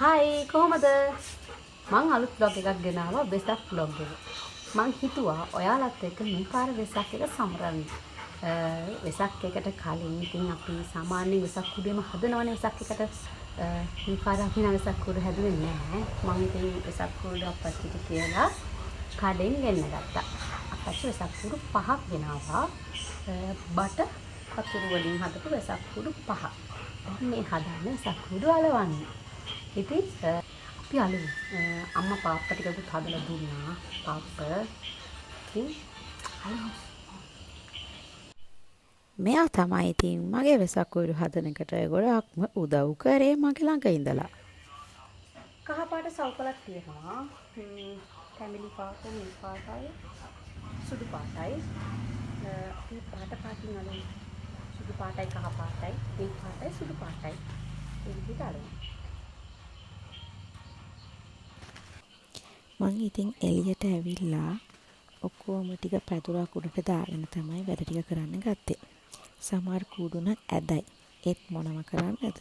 Hi කොහොමද? මං අලුත් ව්ලොග් එකක් ගෙනාවා, වෙසක් ව්ලොග් එක. මං හිතුවා ඔයාලත් එක්ක මේ පාර වෙසක් එක සමරන්න. වෙසක් එකට කලින් ඉතින් අපි සාමාන්‍යයෙන් වෙසක් කුඩුවෙම හදනවනේ වෙසක් එකට. මේ පාර අපි නම් වෙසක් කුඩු හැදුවේ නෑ. මං ඉතින් වෙසක් කුඩු අප්පච්චිට කියලා කඩෙන් ගෙන්න ගත්තා. අප්පච්චි වෙසක් කුඩු පහක් ගෙනාවා. බට කතුරු වලින් හදපු වෙසක් කුඩු පහ. දැන් මේ හදන්නේ වෙසක් කුඩු අලවන්න. ඉතින් අපි අලුත් අම්මා පාප්ප ටිකකුත් හදලා දුන්නා. පාප්ප. ඉතින් අලුත් මෙයා තමයි ඉතින් මගේ වෙසක් කුඩු හදන එකට ගොඩාක්ම උදව් කරේ මගේ ළඟ ඉඳලා. කහ පාට සව්කොලක් තියෙනවා. තැඹිලි පාට, නිල් පාටයි, සුදු පාටයි. අපි පාට පාටින් අලුත් සුදු පාටයි, කහ පාටයි, නිල් පාටයි, සුදු පාටයි. ඒ විදිහට අලුත්. මං ඉතින් එළියට ඇවිල්ලා ඔක්කොම ටික පැදුරක් උඩට දාගෙන තමයි වැඩ ටික කරන්න ගත්තේ. සමහර කූඩු නම් ඇදයි. ඒත් මොනව කරන්නද?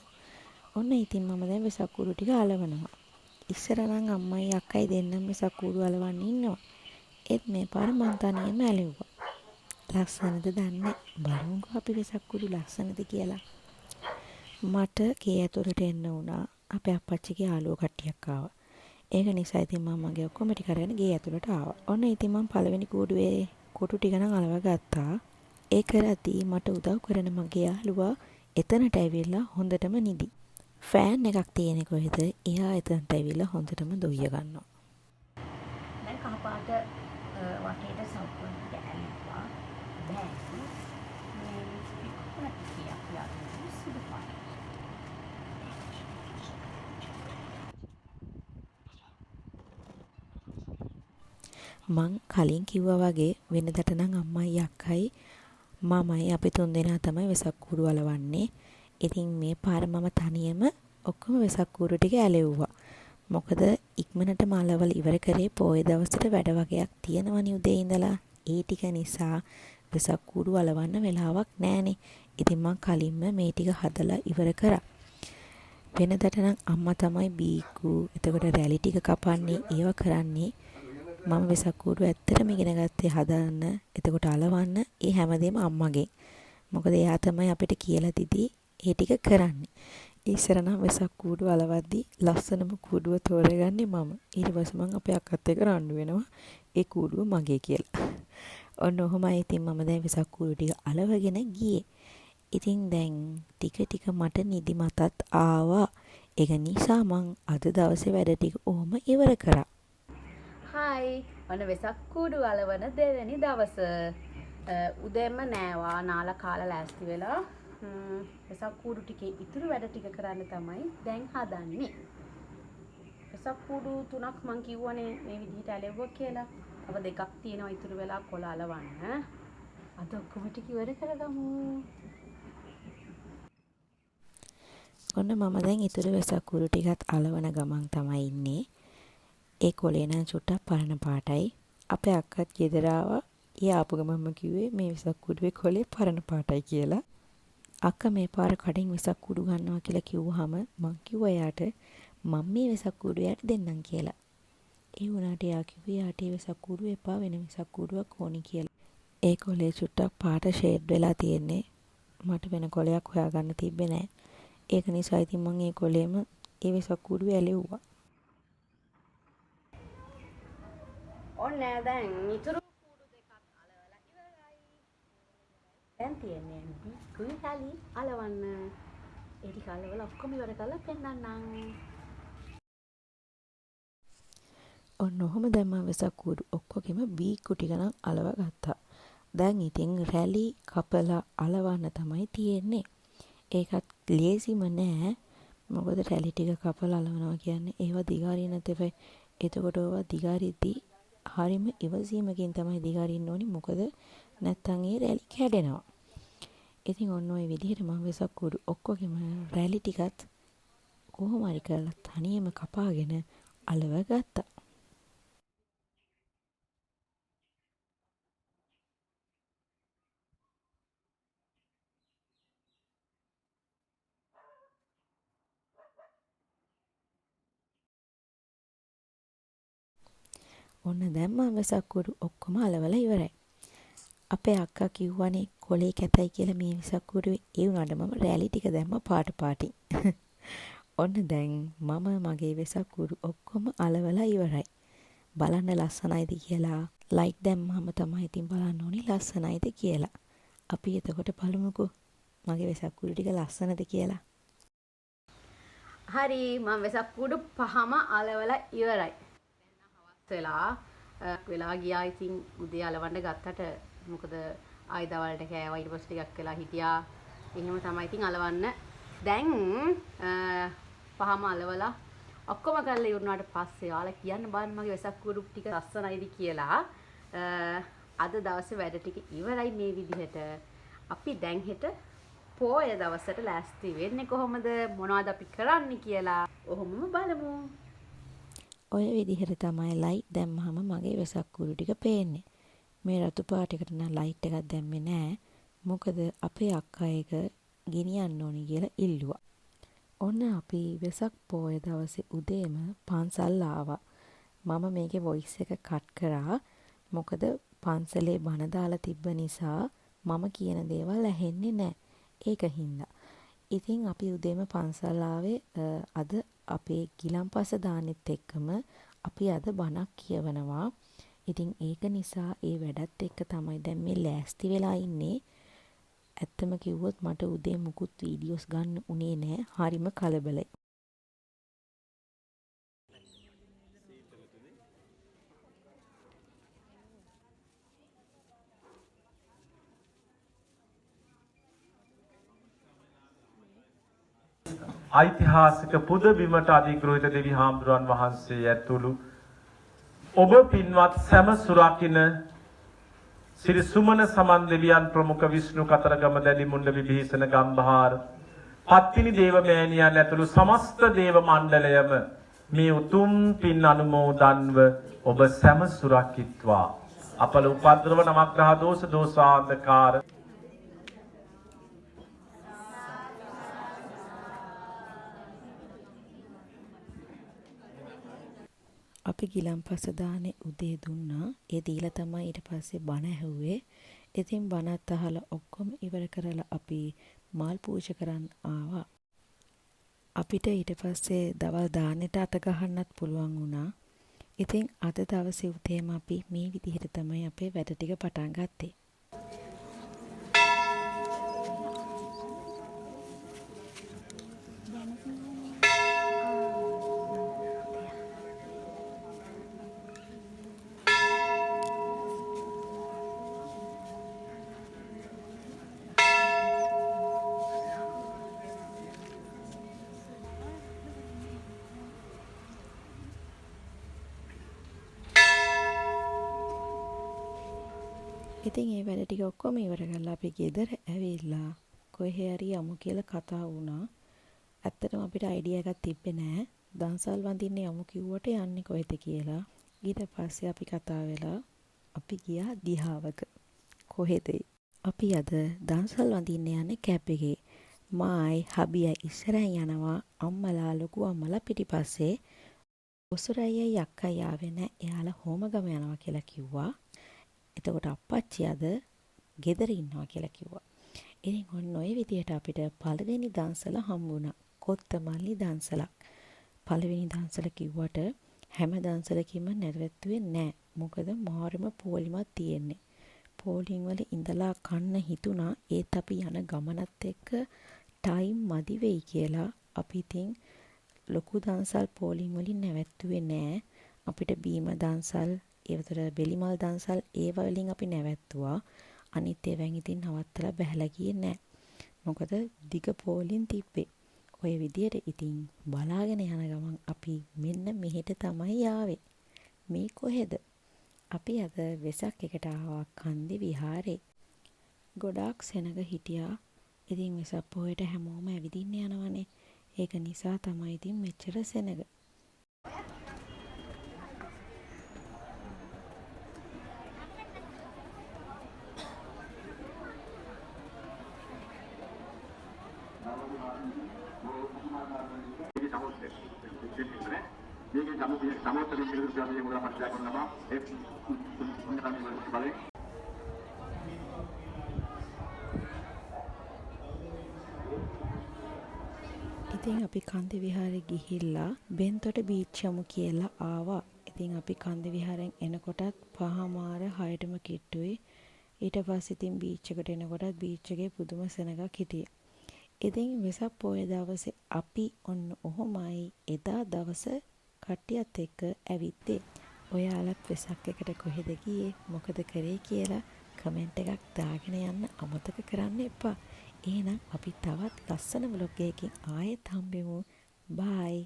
ඔන්න ඉතින් මම දැන් වෙසක් කූඩු ටික අලවනවා. ඉස්සර නම් අම්මයි අක්කයි දෙන්නම වෙසක් කූඩු අලවන්න ඉන්නවා. ඒත් මේ පාර මං තනියම ඇලෙව්වා. ලස්සනද දන්නේ. බලමුකෝ අපි වෙසක් කූඩු ලස්සනද කියලා. මට ගේ ඇතුළට එන්න වුණා. අපේ අප්පච්චිගේ යාළුවෝ කට්ටියක් ආවා. ඒක නිසා ඉතින් මම මගේ ඔක්කොම ටික අරගෙන ගේ ඇතුළට ආවා. ඔන්න ඉතින් මං පළවෙනි කූඩුවේ කොටු ටික නම් අලව ගත්තා. ඒ කරද්දී මට උදව් කරන මගේ යාළුවා එතනට ඇවිල්ලා හොඳටම නිදි. ෆෑන් එකක් තියෙන කොහෙද? එයා එතනට ඇවිල්ලා හොඳටම දොයිය ගන්නවා. දැන් කහ පාට වටේට සව්කොළ ටික ඇලුවා. දැන් මේ ත්‍රිකෝණ ටිකේ අපි අරගෙන සුදු පාට. මං කලින් කිව්වා වගේ වෙනදට නම් අම්මයි අක්කයි මමයි අපි තුන් දෙනා තමයි වෙසක් කූඩු අලවන්නේ. ඉතින් මේ පාර මම තනියම ඔක්කොම වෙසක් කූඩු ටික ඇලෙව්වා. මොකද ඉක්මනටම අලවල ඉවර කරේ පොය දවසට වැඩ වගයක් තියෙනවනේ උදේ ඉඳලා. ඒ ටික නිසා වෙසක් කූඩු අලවන්න වෙලාවක් නෑනේ. ඉතින් මං කලින්ම මේ ටික හදලා ඉවර කරා. වෙනදට නම් අම්මා තමයි බීකු, එතකොට රැලි ටික කපන්නේ, ඒව කරන්නේ. මම වෙසක් කූඩු ඇත්තටම ඉගෙන ගත්තේ හදන්න, එතකොට අලවන්න, ඒ හැමදේම අම්මගෙන්. මොකද එයා තමයි අපිට කියලා දීදී ඒ ටික කරන්නේ. ඉස්සර නම් වෙසක් කූඩු අලවද්දි ලස්සනම කූඩුව තෝරගන්නේ මම. ඊට පස්සේ මං අපේ අක්කත් එක්ක රණ්ඩු වෙනවා ඒ කූඩුව මගේ කියලා. ඔන්න ඔහොමයි ඉතින් මම දැන් වෙසක් කූඩු ටික අලවගෙන ගියේ. ඉතින් දැන් ටික ටික මට නිදිමතත් ආවා. ඒක නිසා මං අද දවසේ වැඩ ටික ඔහොම ඉවර කරා. හායි, ඔන්න වෙසක් කූඩු අලවන දෙවෙනි දවස. උදේම නෑවා නාලා කාලා ලෑස්ති වෙලා වෙසක් කූඩු ටිකේ ඉතුරු වැඩ ටික කරන්න තමයි දැන් හදන්නේ. වෙසක් කූඩු තුනක් මං කිව්වනේ මේ විදිහට ඇලෙව්වා කියලා. තව දෙකක් තියෙනවා ඉතුරු වෙලා කොළ අලවන්න. අද ඔක්කොම ටික ඉවර කරගමු. ඔන්න මම දැන් ඉතුරු වෙසක් කූඩු ටිකත් අලවන ගමන් තමයි ඉන්නේ. ඒ කොලේ නම් චුට්ටක් පරණ පාටයි. අපේ අක්කත් ගෙදර ආවා. ඒ ආපු ගමන්ම කිව්වේ මේ වෙසක් කුඩුවේ කොලේ පරණ පාටයි කියලා. අක්කා මේ පාර කඩෙන් වෙසක් කුඩු ගන්නවා කියලා කිව්වහම මං කිව්වා එයාට මං මේ වෙසක් කුඩු එයාට දෙන්නම් කියලා. ඒ වුණාට එයා කිව්වේ එයාට ඒ වෙසක් කුඩුව එපා වෙන වෙසක් කුඩුවක් ඕනි කියලා. ඒ කොලේ චුට්ටක් පාට ෂේඩ් වෙලා තියෙන්නේ. මට වෙන කොලයක් හොයාගන්න තිබ්බේ නෑ. ඒක නිසා ඉතින් මං ඒ කොලේම ඒ වෙසක් කුඩුවේ ඇලෙව්වා. ඔන්න දැන් ඉතුරු කූඩු දෙකක් අලවලා ඉවරයි. දැන් තියෙන්නේ බික්කුයි රැලි අලවන්න. ඒ ටික අලවලා ඔක්කොම ඉවර කරලා පෙන්නන්නම්. ඔන්න ඔහොම දැන් මම වෙසක් කූඩු ඔක්කොගෙම බීක්කු ටික නම් අලව ගත්තා. දැන් ඉතින් රැලි කපලා අලවන්න තමයි තියෙන්නේ. ඒකත් ලේසිම නෑ. මොකද රැලි ටික කපලා අලවනවා කියන්නේ ඒවා දිගාරින්නත් එපා. එතකොට ඕවා දිගාරිද්දී හරිම ඉවසීමකින් තමයි දිගාරින්න ඕනි. මොකද නැත්තම් ඒ රැලි කැඩෙනවා. ඉතින් ඔන්න ඔය විදිහට මම වෙසක් කූඩු ඔක්කොගෙම රැලි ටිකත් කොහොම හරි කරලා තනියම කපාගෙන අලව ගත්තා. ඔන්න දැන් මම වෙසක් කුඩු ඔක්කොම අලවලා ඉවරයි. අපේ අක්කා කිව්වනේ කොලේ කැතයි කියලා මේ වෙසක් කුඩුවේ. ඒ වුණාට මම රැලි ටික දැම්මා පාට පාටින්. ඔන්න දැන් මම මගේ වෙසක් කුඩු ඔක්කොම අලවලා ඉවරයි. බලන්න ලස්සනයිද කියලා. ලයිට් දැම්මහම තමයි ඉතින් බලන්න ඕනේ ලස්සනයිද කියලා. අපි එතකොට බලමුකෝ මගේ වෙසක් කුඩු ටික ලස්සනද කියලා. හරි, මම වෙසක් කුඩු පහම අලවලා ඉවරයි. දැන් හවස් වෙලා ගියා. ඉතින් උදේ අලවන්න ගත්තට මොකද ආයි දවල්ට කෑවා, ඊට පස්සේ ටිකක් වෙලා හිටියා. එහෙම තමයි ඉතින් අලවන්න. දැන් පහම අලවලා ඔක්කොම කරලා ඉවරනාට පස්සේ ඔයාලා කියන්න බලන්න මගේ වෙසක් කුඩු ටික ලස්සනයිද කියලා. අද දවසේ වැඩ ටික ඉවරයි මේ විදිහට. අපි දැන් හෙට පෝය දවසට ලෑස්ති වෙන්නේ කොහොමද, මොනවද අපි කරන්නේ කියලා ඔහොමම බලමු. ඔය විදිහට තමයි ලයිට් දැම්මහම මගේ වෙසක් කුඩු ටික පේන්නේ. මේ රතු පාට එකට නම් ලයිට් එකක් දැම්මේ නෑ. මොකද අපේ අක්කා ඒක ගෙනියන්න ඕනි කියලා ඉල්ලුවා. ඔන්න අපි වෙසක් පෝය දවසේ උදේම පන්සල් ආවා. මම මේකේ වොයිස් එක කට් කරා. මොකද පන්සලේ බණ දාලා තිබ්බ නිසා මම කියන දේවල් ඇහෙන්නේ නෑ. ඒක හින්දා. ඉතින් අපි උදේම පන්සල් ආවේ අද අපේ ගිලන්පස දාන්නෙත් එක්කම අපි අද බණක් කියවනවා. ඉතින් ඒක නිසා ඒ වැඩත් එක්ක තමයි දැන් මේ ලෑස්ති වෙලා ඉන්නේ. ඇත්තම කිව්වොත් මට උදේ මුකුත් වීඩියෝස් ගන්න උනේ නෑ. හරිම කලබලයි. ඓතිහාසික පුදබිමට අධිග්‍රහිත දෙවි හාමුදුරන් වහන්සේ ඇතුළු ඔබ පින්වත් සැම සුරකින සිරි සුමන සමන් දෙවියන් ප්‍රමුඛ විෂ්ණු කතරගම දැලිමුණ්ඩ විභීෂණ ගම්භාර පත්තිනි දේව මෑණියන් ඇතුළු සමස්ත දේව මණ්ඩලයම මේ උතුම් පින් අනුමෝදන්ව ඔබ සැම සුරකිත්වා. අපල උපද්‍රව නවග්‍රහ දෝෂ දෝෂාන්ධකාර අපි ගිලන්පස දානේ උදේ දුන්නා. ඒ දීලා තමයි ඊට පස්සේ බණ ඇහුවේ. ඉතින් බණත් අහලා ඔක්කොම ඉවර කරලා අපි මල් පූජා කරන් ආවා. අපිට ඊට පස්සේ දවල් දානෙට අත ගහන්නත් පුළුවන් වුණා. ඉතින් අද දවසේ උදේම අපි මේ විදිහට තමයි අපේ වැඩ ටික පටන් ගත්තේ. ඉතින් ඒ වැඩ ටික ඔක්කොම ඉවර කරලා අපි ගෙදර ඇවිල්ලා කොහේ හරි යමු කියලා කතා වුණා. ඇත්තටම අපිට අයිඩියා එකක් තිබ්බේ නෑ. දන්සල් වඳින්න යමු කිව්වට යන්නේ කොහෙද කියලා. ඊට පස්සේ අපි කතා වෙලා අපි ගියා දිහාවක. කොහෙද? අපි අද දන්සල් වඳින්න යන්නේ කැබ් එකේ. මායි හබියයි ඉස්සරහින් යනවා. අම්මලා ලොකු අම්මලා පිටිපස්සේ. ඔසුරයියයි අක්කයි ආවේ නෑ. එයාලා හෝමගම යනවා කියලා කිව්වා. එතකොට අප්පච්චි අද ගෙදර ඉන්නවා කියලා කිව්වා. ඉතින් ඔන්න ඔය විදියට අපිට පළවෙනි දන්සල හම්බුණා. කොත්තමල්ලි දන්සලක්. පළවෙනි දන්සල කිව්වට හැම දන්සලකින්ම නැවැත්තුවේ නෑ. මොකද මාරම පොලිමක් තියෙන්නේ. පොලිම් වල ඉඳලා කන්න හිතුණා. ඒත් අපි යන ගමනත් එක්ක ටයිම් මදි වෙයි කියලා අපි ඉතින් ලොකු දන්සල් පොලිම් වලින් නැවැත්තුවේ නෑ. අපිට බීම දන්සල්, ඒ වතර බෙලිමල් දන්සල් ඒව වලින් අපි නැවැත්තුවා. අනිත් ඒවායින් ඉතින් නවත්තලා බැහැලා ගියේ නෑ. මොකද දිග පොලිම් තිබ්බේ. ඔය විදියට ඉතින් බලාගෙන යන ගමන් අපි මෙන්න මෙහෙට තමයි ආවේ. මේ කොහෙද? අපි අද වෙසක් එකට ආවා කන්දි විහාරේ. ගොඩාක් සෙනඟ හිටියා. ඉතින් වෙසක් පොහොයට හැමෝම ඇවිදින්න යනවනේ. ඒක නිසා තමයි ඉතින් මෙච්චර සෙනඟ. ඉතින් අපි කන්ද විහාරේ ගිහිල්ලා බෙන්තොට බීච් යමු කියලා ආවා. ඉතින් අපි කන්ද විහාරෙන් එනකොටත් පහමාර හයටම කිට්ටුයි. ඊට පස්සේ ඉතින් බීච් එකට එනකොටත් බීච් එකේ පුදුම සෙනඟක් හිටියේ. ඉතින් වෙසක් පෝය දවසේ අපි ඔන්න ඔහොමයි එදා දවස කට්ටියත් එක්ක ඇවිද්දේ. ඔයාලත් වෙසක් එකට කොහෙද ගියේ, මොකද කරේ කියලා කමෙන්ට් එකක් දාගෙන යන්න අමතක කරන්න එපා. එහෙනම් අපි තවත් ලස්සන ව්ලොග් එකකින් ආයෙත් හම්බෙමු. බයි.